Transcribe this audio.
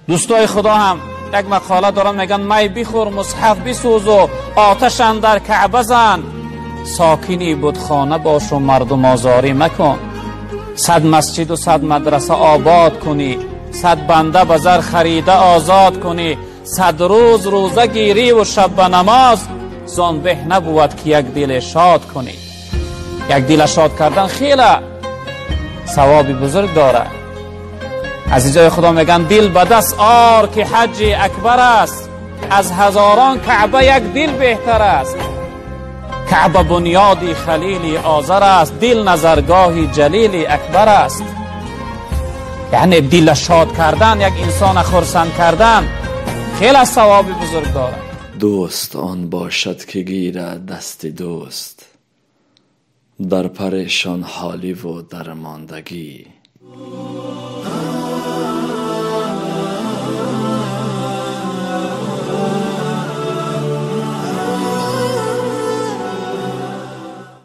Дӯстои Худо ҳам як мақола доранд, мегӯянд: май бихӯр, мусҳаф бисӯзу оташ андар Каъба зан, сокини будхона бошу мардум озорӣ макун. 100 масҷиду 100 мадраса обод кунӣ, 100 банда ба зар харида озод кунӣ, 100 рӯз рӯза гирӣ ву шаб ба намоз, зон беҳ набувад ки як диле шод кунӣ. Як дила шод кардан хеле савоби бузург дорад. Азизои Худо мегӯянд: дил ба даст ор ки ҳаҷҷи акбар аст, аз ҳазорон Каъба як дил беҳтар аст. Каъба бунёди Халили Озар аст, дил назаргоҳи Ҷалили Акбар аст. Яъне дила шод кардан, як инсона хурсанд кардан хеле савоби бузург дорад. Дӯст он бошад ки гирад дасти дӯст, дар парешонҳоливу дармондагӣ.